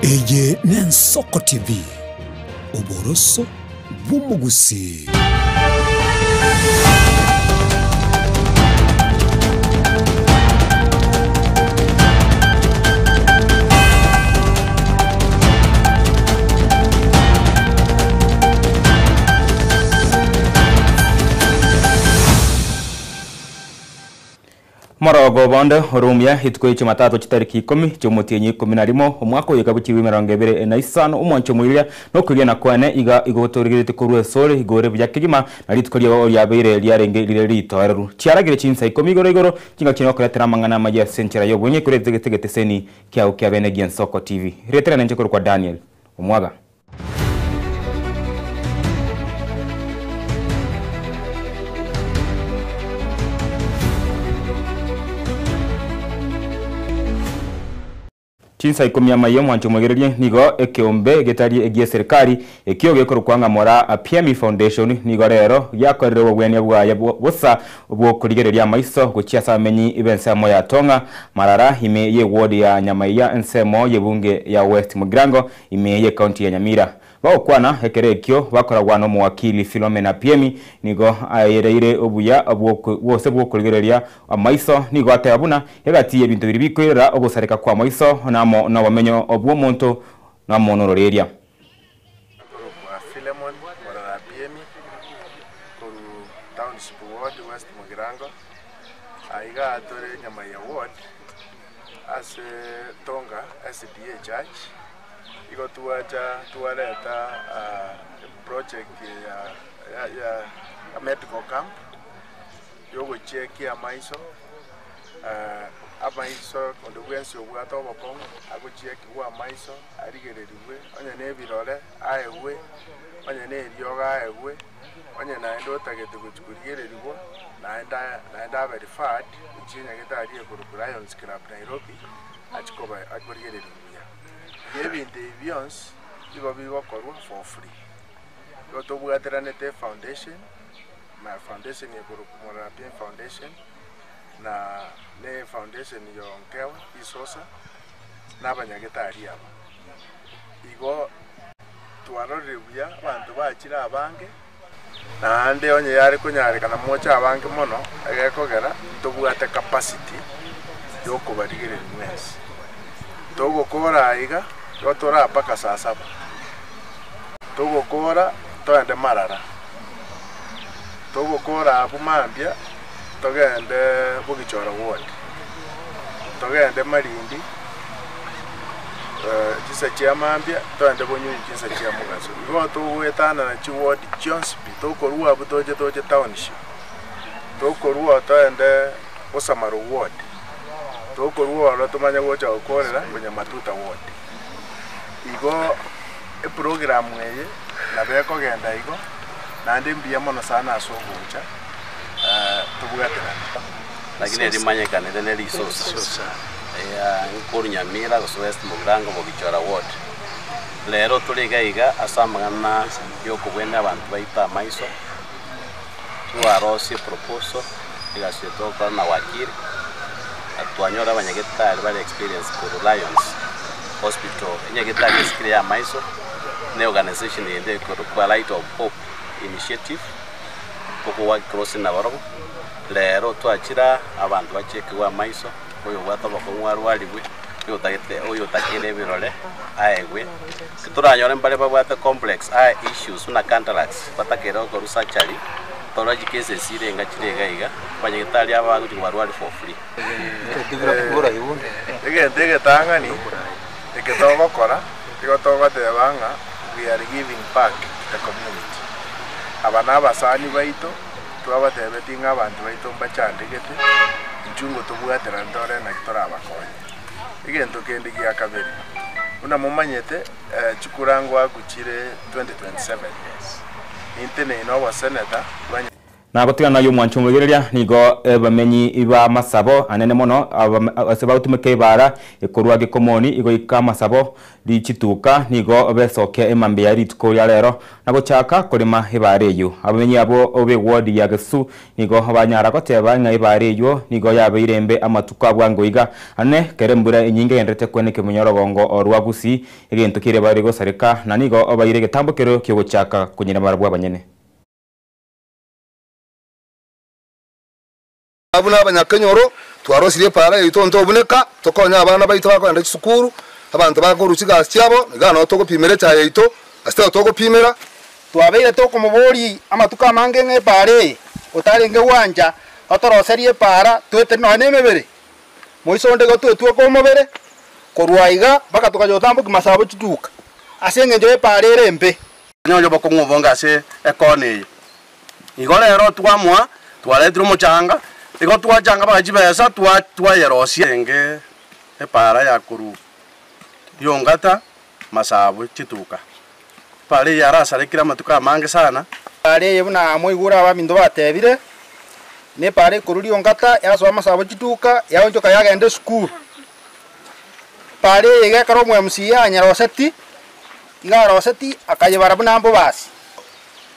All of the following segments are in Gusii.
Eye n'Ensoko TV, oboroso bw'omogusii. Morogo bonde ore omuya rituko rie Jumatatu chitariki ikomi chi'omotienyi ikomi na rimo omwaka oyo ekabu chilifu emerongo ebere na isano omwancho omoiroria nokwegena kwane iga igo torigeretie korwa esore igo ore buya kegima na rituko riao riabeire riarenge rire ritoereru chiaragire chinsa ikomi igoro igoro chingaki nokoretera amang'ana amayia ase enchera y'obong'e korete egeteseni kiao kia bene gi'Ensoko TV. Retera nenche korokwa Daniel Omwaga. Chinsa ikomi amaiyo omwancho omoigererie nigo ekeombe getari egi'eserikari ekio gekorokwa ng'a Moraa Apiemi Foundation nigo rero giakorire obogwenia bwaye bosa bw'okorigereria amaiso gochia ase abamenyi b'ensemo ya Tong'a Marara ime y'eward ya Nyamaiya ensemo y'ebunge ya West Mugirango Ime y'Ekaunti ya Nyamira. Bagokwana ekero ekio bakoragwa nomowakili Philomena Piemi nigo aereire obuya bwose bw'okorigereria amaiso nigo ateba buna egati y'ebinto biria bikoirera ogosareka kw'amaiso namo nobomenyo bw'omonto namo nororeria. Nkorokwa Philemon Morara Piemi korwa Township Ward, West Mugirango. Aiga tore Nyamaiya Ward. Ase Tonga SDA Church igo twacha twareta eproject ya ya medical camp yogochekia amaiso, amaiso onde bwensi obwate obokong'u agochiekigwa amaiso arigererigwe onye na ebirore aegwe, onye na eriogo aegwe. Onye naende otagete gochia korigererigwa, naende naende abe referred gochia nyagetari ekorokwa Lions Club Nairobi, achie koba akorigererigwa buya. Igo ebinto ebi bionsi nigo bigokorwa for free. Igo tobwateranete efoundation, na foundation ekorokwa Morara Foundation, na na efoundation ya Onkewa Risosa, na abanyagetari aba. Igo Twarorire buya abanto bachire abange, naende onye yare konyarekana moche abange mono, egekogera ntobwate capacity yokobarigereria mwensi. Togokora aiga, igo tore mpaka saa saba, togokora toende marara, togokora abwo mambia togende bogichora ward, togende marindi. Chinsa chia mambia toende bonyunyu chinsa chia mogaso. Igo togoetanana chiward chionsi pi, tokorwa abwo toche toche township, tokorwa oo toende Bosamaro ward, tokorwa ororo tomanye gocha gokorera Bonyamatuta ward. Igo eprogram eye nabo ekogenda igo, naende mbuya mono sana ase ogocha tobwaterane. Lakini erimanyekanete ne risosa eya nkoru Nyamira gose West Mugirango Bogichora ward. Rero tore iga iga ase amang'ana yokobwenia abanto baito amaiso, twarosie proposal egasi eye togokora na wakili, na twanyora abanyagetari bare experienced korwa Lions Hospital, enyagetari esikire ya amaiso, ne organization ende ekorokwa Light of Hope Initiative, tokowork closely nabarobwo. Rero twachira abanto bachekigwe amaiso, oyobwate obokong'u arwarigwe, oyotagete oyotakeire ebirore aegwe. Titoranyore mbare babwate complex eye issues buna cataracts batakeire gokorwa surgery, torore chicases chire enga chire iga iga, abanyagetari aba bagochia kobarwaria for free. Egento egetang'ani eke togokora, igo togoteba ng'a we are giving back the community. Aba nabasani baito. Twabatebetie ng'a abanto baito mbachandegete, inchuo ngotobwaterana tore naki torabakonye. Egento kende gia kabere, buna momanyete chikura ngoaku chire 2027, ninteneine oboseneta bwa. Na gotigana naye omwancho omoigereria, nigo abamenyi b'amasabo anene mono ase bagotumeka ebara ekorwa Gekomoni igoika amasabo richituka nigo besokia emambia rituko ria rero na gochaka korema ebara eyio. Abamenyi abwo b'ewodi ya Gesu nigo banyara goteba ng'a ebara eyio nigo yabeire embe amatuko a bwango iga ane kera embura enyinge egendererete kweneka omonyorogongo rwa Gusii egento keria bare gosareka na nigo baire egetambo keria kiogochaka konyerema barabwo abanyene. Buna abanyakenyoro, twarosirie epaara yaito ntobuneka, tokonye abana baito bakogenda chisukuru, abanto bakorwa chigasi chiabo, iga nao togopimera echae yaito, ase taigo togopimera. Twabeire tokomoboria amatuko amange ng'a epaara eye otarenge gwancha otoroserie epaara toeteri nonya nemebere, moiso onde igo twetweka omobere korwa aiga mpaka tokacha gotambokia masabo chituka ase engencho y'epaara ere embe. Onyore obokong'u obonge ase ekona eye. Igo rero twamoa, twaretire omochanga, igo twachanga mpaka chibesa twayerosia enge epaara ya korwa Riongata, Masabwe, chituka. Epaara eye yarasarekire amatuko amange sana. Epaara eye buna mwaigure abaminto batebire, nepaara ekorwa Riongata yasoa Masabwe chituka, yaonchoka yagenda esukuru. Epaara eye iga ekero omo MCA anyeroseti, iga aroseti akayebara buna mbobasi.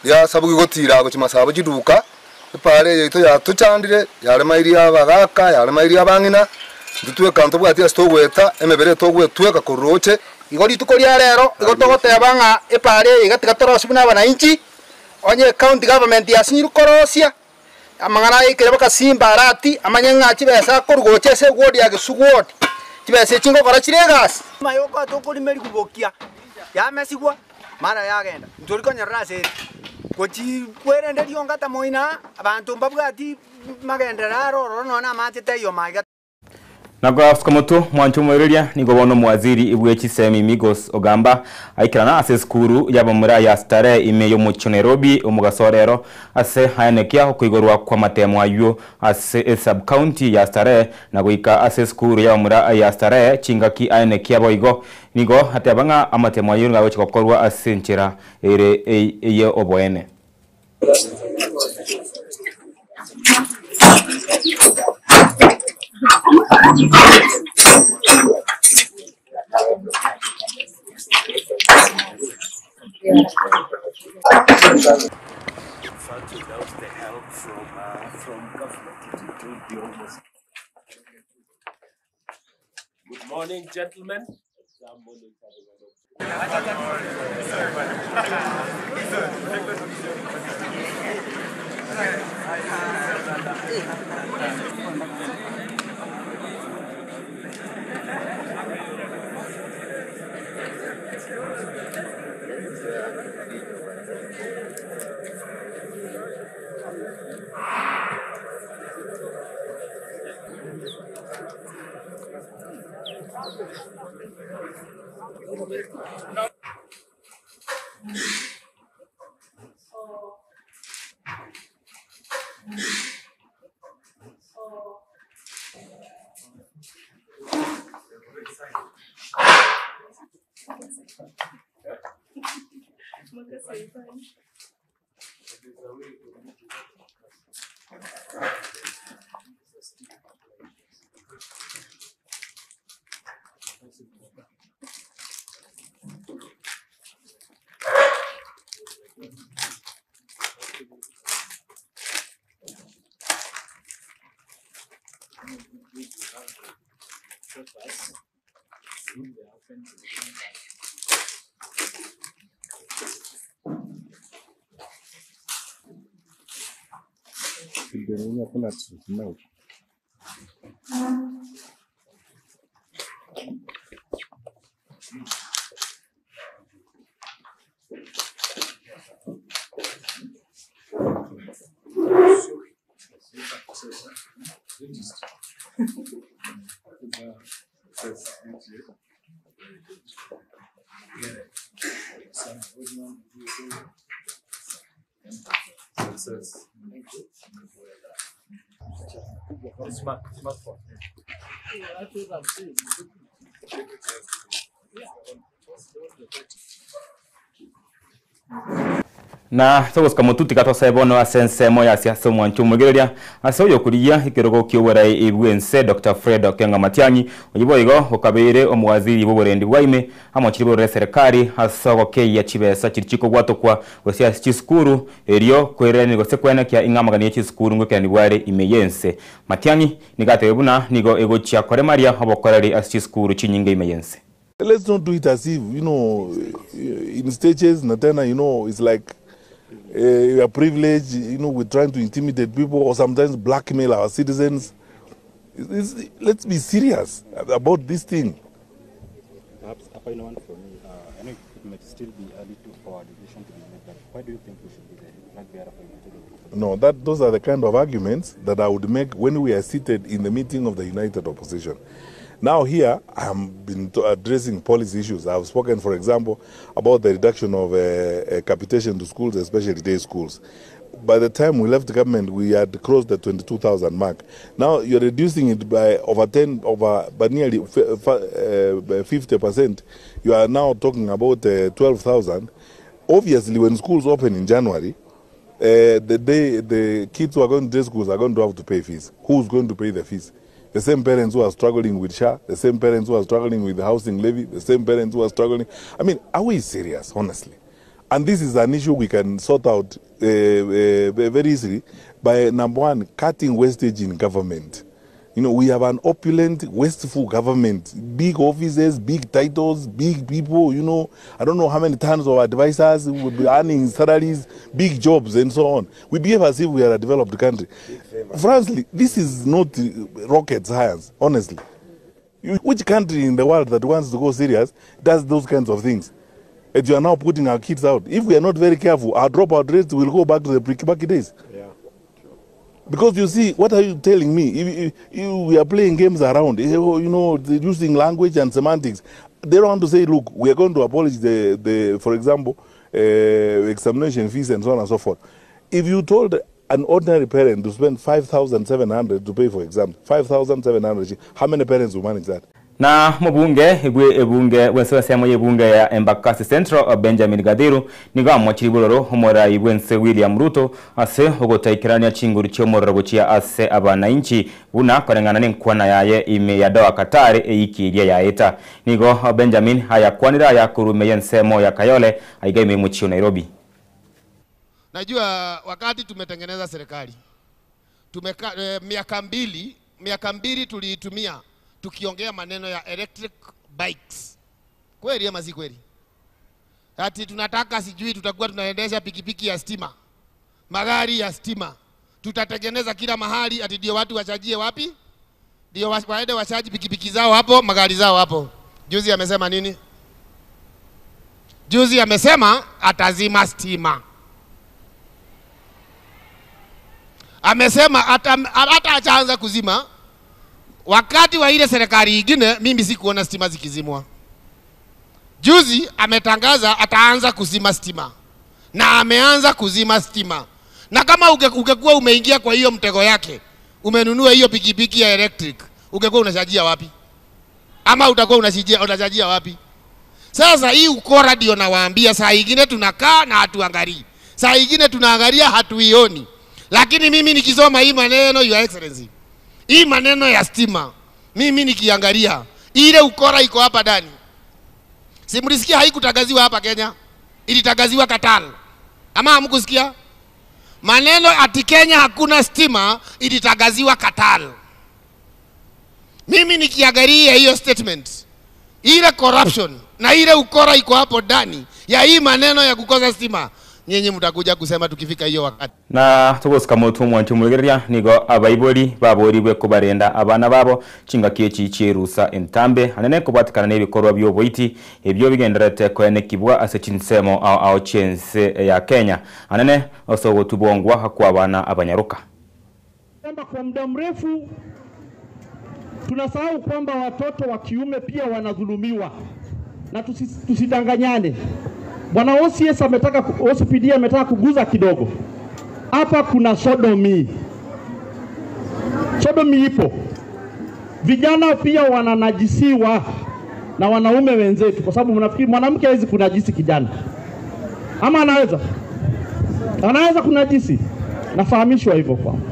Riasaboki gotiira gochia masabo chiduka, epaara eye yaito yatochandire, yaremairie abagaaka, yaremairie abang'ina, intwe tweka ntobwati ase togoeta, emebere etogwetweka korwa roche. Igo rituko ria rero igo togoteba ng'a epaara eye iga tiga torosie buna abananchi, onye ecounty government yasinyirwe korosia, amang'ana aya aikire mpaka Simba Arati amanye ng'a chibesa akorwa gocha ase eward ya Kisugu ward, chibesa echi ngokora chire egasi. Amayoka tokorima rigobokia, yamesigwa, mara yagenda. Ntori konyerora ase ere. Gochi kwerende rionga tamoina aa, abanto mbabwati magenderero aro ororo nonya na amache taiyo maiga. Na goasuka motwe mwanche omoereria, nigo bono omowaziri bwe chisemi Migos Ogamba aikerana ase esukuru y'abamura ya Starehe ime y'omochie o Nairobi omogaso orero ase aenekia okoigorwa kw'amatemo ayio ase esub-county ya Starehe na goika ase esukuru y'abamura ya Starehe chingaki aenekia boigo nigo ateba ng'a amatemo ayio nigo agochia gokorwa ase enchera ere eye oboene. Good morning, gentlemen. Na togosika motuti gatosae bono ase ensemo ya siasa omwancho omoigereria ase oyokorigia ekerogo ki'oborai bw'ense Doctor Fred Okengo Matiang'i oyio boigo okabeire omowaziri bw'oborendi bwa ime amochire borore eserekari ase ogokeyia chibesa chiria chikobwatokwa gose ase chisukuru erio koirerania gose koenekia ing'a amagani ye chisukuru ngoekeranigwa are ime y'ense. Matiang'i nigo atebire buna nigo egochia koremaria obokoreri ase chisukuru chinyinge ime y'ense. Let's not do it as if, you know, in stages, na tena, you know, it's like uh, a privilege, you know, we're trying to intimidate people or sometimes blackmail our citizens. It's, it's, let's be serious about this thing. Perhaps a final one for me. I know it might still be early to, for a decision to be made, but why do you think we should be the flag bearer for United Opposition? No, that, those are the kind of arguments that I would make when we are seated in the meeting of the United Opposition. Now here, I have been addressing policy issues. I have spoken, for example, about the reduction of capitation to schools, especially day schools. By the time we left the government, we had crossed the 22,000 mark. Now you're reducing it by over 10, over by nearly 50%. You are now talking about 12,000. Obviously, when schools open in January, the day the kids who are going to day schools are going to have to pay fees. Who's going to pay the fees? The same parents who are struggling with SHA, the same parents who are struggling with the housing levy, the same parents who are struggling. I mean, are we serious, honestly? And this is an issue we can sort out very easily by, number one, cutting wastage in government. You know, we have an opulent, wasteful government. Big offices, big titles, big people, you know. I don't know how many tons of advisors who would be earning salaries, big jobs, and so on. We behave as if we are a developed country. Frankly, this is not rocket science, honestly. Which country in the world that wants to go serious does those kinds of things? And you are now putting our kids out. If we are not very careful, our dropout rates will go back to the pre-Kibaki days. Yeah. Because you see, what are you telling me? If we are playing games around, you know, using language and semantics. They don't want to say, look, we are going to abolish the for example, examination fees and so on and so forth. If you told an ordinary parent to spend 5,700 to pay for exams, 5,700, how many parents will manage that? Na mubunge igwe ebunge wense semo yebunge ya Embakasi Central Benjamin Gathiru nigo amochiri buroro omorai bwense William Ruto ase ogotaikerania chinguru chiomororo gochia ase abananchi buna koreng'ana n'enkwana yaye ime ya Doha Qatar eikiria yaeta nigo Benjamin hayakwanira yakurume yensemo ya Kayole aiga ime muchio Nairobi. Najua wakati tumetengeneza serikali tumeka, miaka mbili tuliitumia tukiongea maneno ya electric bikes. Kweli ama si kweli? Ati tunataka sijui tutakuwa tunaendesha pikipiki ya stima, magari ya stima. Tutatengeneza kila mahali ati ndio watu wachajie wapi? Ndio waende wachaji pikipiki zao hapo, magari zao hapo. Juzi amesema nini? Juzi amesema atazima stima. Amesema hata achaanza kuzima. Wakati wa ile serikali nyingine mimi sikuona stima zikizimwa. Juzi ametangaza ataanza kuzima stima. Na ameanza kuzima stima. Na kama ungekuwa umeingia kwa hiyo mtego yake, umenunua hiyo pikipiki ya electric, ungekuwa unachajia wapi? Ama utakuwa unachajia wapi? Sasa hii ukora ndio nawaambia, saa nyingine tunakaa na hatuangalii. Saa nyingine tunaangalia hatuioni. Lakini mimi nikisoma hii maneno, Your Excellency, hii maneno ya stima, mimi nikiangalia ile ukora iko hapa ndani. Si mlisikia haikutangaziwa hapa Kenya? Ilitangaziwa Qatar. Ama hamkusikia? Maneno ati Kenya hakuna stima ilitangaziwa Qatar. Mimi nikiangalia hiyo statement, ile corruption na ile ukora iko hapo ndani ya hii maneno ya kukosa stima, nyenye mtakuja kusema tukifika hiyo wakati. Na tugosika mutu mwanchu mugereria nigo abaibori baboribwe kubarenda abana babo chingaki echi chirusa entambe anene kubatikana n'ebikorwa by'oboiti ebyo bigenderete koenekibwa ase chinsemo ao chense ya Kenya anene osogotubongwa kwa abana abanyaruka. Kwamba kwa muda mrefu tunasahau kwamba watoto wa kiume pia wanadhulumiwa, na tusidanganyane. Bwana OCS ametaka, OCPD ametaka kuguza kidogo. Hapa kuna sodomi. Sodomi ipo. Vijana pia wananajisiwa na wanaume wenzetu, kwa sababu mnafikiri mwanamke hawezi kunajisi kijana. Ama anaweza? Anaweza kunajisi, nafahamishwa hivyo kwamba.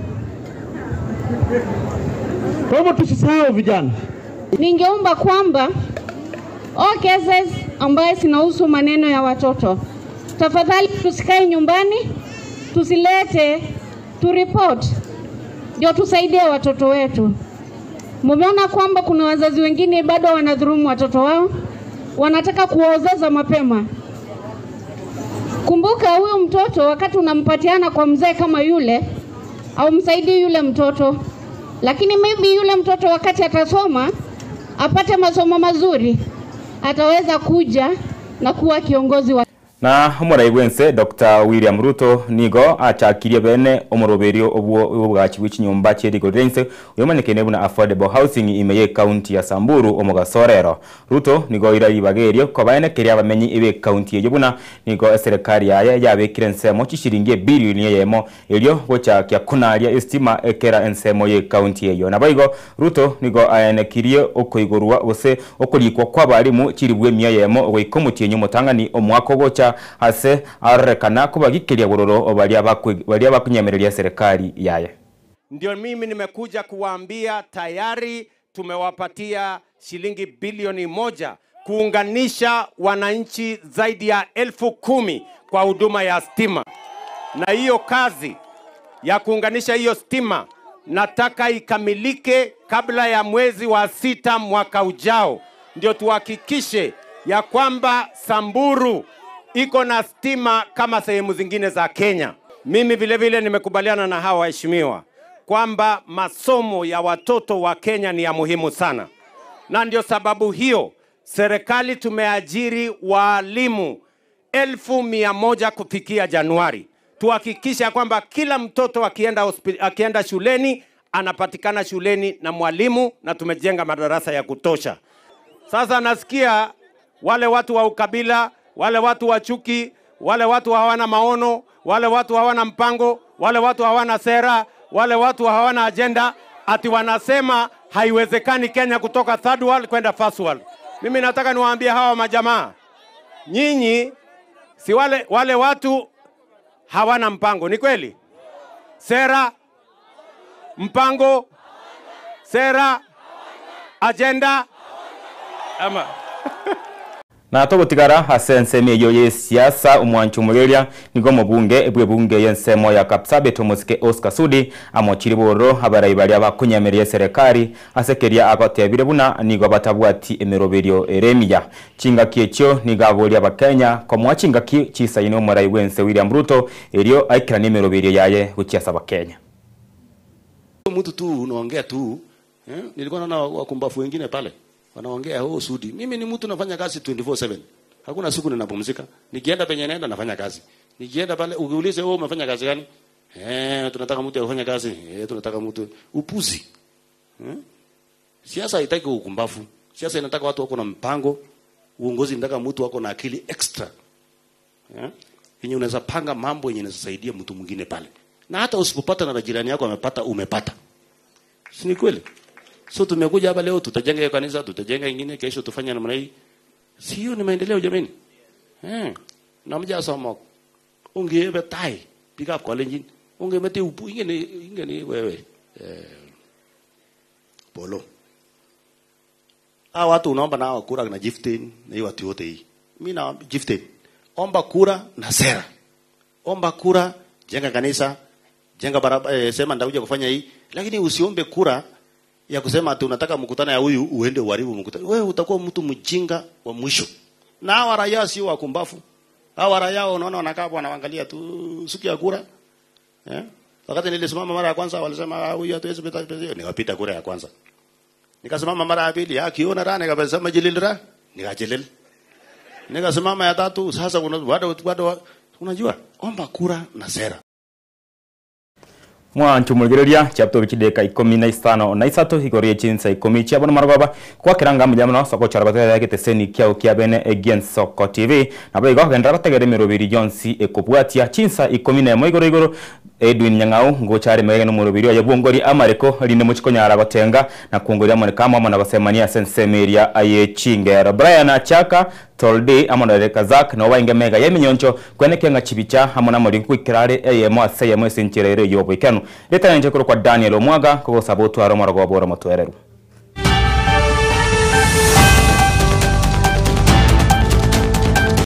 Kwa hivyo tusisahau vijana. Ningeomba kwamba all cases ambaye zinahusu maneno ya watoto, tafadhali tusikae nyumbani, tusilete, turipoti ndio tusaidie watoto wetu. Mumeona kwamba kuna wazazi wengine bado wanadhulumu watoto wao, wanataka kuwaozeza mapema. Kumbuka huyu mtoto wakati unampatiana kwa mzee kama yule, haumsaidii yule mtoto, lakini maybe yule mtoto wakati atasoma apate masomo mazuri, ataweza kuja na kuwa kiongozi wa Na omorai bwense Dr. William Ruto nigo achakirie bene omoroberio obwo obwachi bwe chinyomba chierigori rense oyomanyekene buna affordable housing ime ye county ya Samburu omogasorero. Ruto nigo ira ribagerio kobaenekeria abamenyi ebe county eyo buna nigo eserikali yaye yabekire ensemo chishiringi ebilioni eyemo erio gochakia kunaria estima ekera ensemo ye county eyo. Nabo igo Ruto nigo aenekirie okoigorwa gose okorikwa kwa abarimu chiribwe emia eyemo goika omotienyi omotang'ani omwaka ogocha ase arorekana kobagikeria bororo baria baria bakunyemereria serikali yaye. Ndio mimi nimekuja kuwaambia tayari tumewapatia shilingi bilioni 1 kuunganisha wananchi zaidi ya 10,000 kwa huduma ya stima. Na hiyo kazi ya kuunganisha hiyo stima nataka ikamilike kabla ya mwezi wa 6 mwaka ujao, ndio tuhakikishe ya kwamba Samburu iko na stima kama sehemu zingine za Kenya. Mimi vile vile nimekubaliana na hawa waheshimiwa kwamba masomo ya watoto wa Kenya ni ya muhimu sana, na ndio sababu hiyo serikali tumeajiri walimu 100,000 kufikia Januari, tuhakikisha kwamba kila mtoto akienda shuleni anapatikana shuleni na mwalimu, na tumejenga madarasa ya kutosha. Sasa nasikia wale watu wa ukabila, wale watu wa chuki, wale watu hawana maono, wale watu hawana mpango, wale watu hawana sera, wale watu hawana agenda, ati wanasema haiwezekani Kenya kutoka third world kwenda first world. Mimi nataka niwaambie hawa majamaa, nyinyi si wale watu hawana mpango, ni kweli? Sera, mpango, sera, agenda, ama Na togotigara ase ensemo eyo ye siasa omwanchi omoreria nigo omobunge bw'ebunge y'ensemo ya Kapsabet omosike Oscar Sudi amochire bororo abarai baria bakunyemeria eserekari ase keria agotebire buna nigo batabwati emeroberio ere emiya. Chingaki echio nigo aboria abakenya komoa chingaki chisaine omorai bwense William Ruto erio aikeranie emeroberio yaye gochia ase abakenya. Mtu tu unaongea tu, nilikuwa naona wakumbafu wengine pale wanaongea oh, Sudi. Mimi ni mtu nafanya kazi 24/7. Hakuna siku ninapumzika. Nikienda penye naenda nafanya kazi. Nikienda pale ukiulize wewe umefanya kazi gani? Tunataka mtu afanye kazi. Tunataka mtu upuzi. Siasa haitaki ukumbafu. Siasa inataka watu wako na mpango. Uongozi inataka mtu wako na akili extra. Yenye unaweza panga mambo yenye inasaidia mtu mwingine pale. Na hata usipopata na jirani yako amepata, umepata. Si ni kweli? So tumekuja hapa leo tutajenga hiyo kanisa, tutajenga ingine, kesho tufanye namna hii. Si hiyo ni maendeleo jamani? Na mja soma ungewe tai pick up college ungemete upu ingene ingene wewe. Polo. Hawa watu unaomba nao kura na gifting na hiyo watu wote hii. Mimi na gifting. Omba kura na sera. Omba kura, jenga kanisa, jenga barabara, sema nitakuja kufanya hii, lakini usiombe kura ya kusema ati unataka mkutano ya huyu uende uharibu mkutano. Wewe utakuwa mtu mjinga wa mwisho. Na hawa raia sio wakumbafu. Hawa raia unaona wanakaa hapo wanaangalia tu siku ya kura. Wakati nilisimama mara ya kwanza walisema huyu hatuwezi pita pesa. Nikapita kura ya kwanza. Nikasimama mara ya pili, akiona ra nikasema jilil ra, nikajilil. Nikasimama ya tatu, sasa kuna bado unajua omba kura na sera. Mwanchu muligereria chapto bichideka 15 na isato igorie chinsa 10 chiabono marogoba kwakiranga mujamano soko charabatera geteseni kiao kia bene egien Soko TV nabo igo gendera bategere merobiri Jones ekobwatia chinsa 11 igoro igoro Edwin Nyang'au ngocha are magega nomorobiri oye bwongoria amareko rinde mochie konyara gotenga na kwongoria amareko amo amo na gosemania ase ensemo eria ye chingero. Brian Achaka, Toldi amo na Derek Kazak nabo bainge mega y'eminyoncho kwenekio ng'a chibicha amo namoriko goikera are eyemo ase eyemo ase enchera ere y'oboikeranu. Ritang'ani inche korokwa Daniel Omwaga kogosaba otware omorogoba ore omotoereru.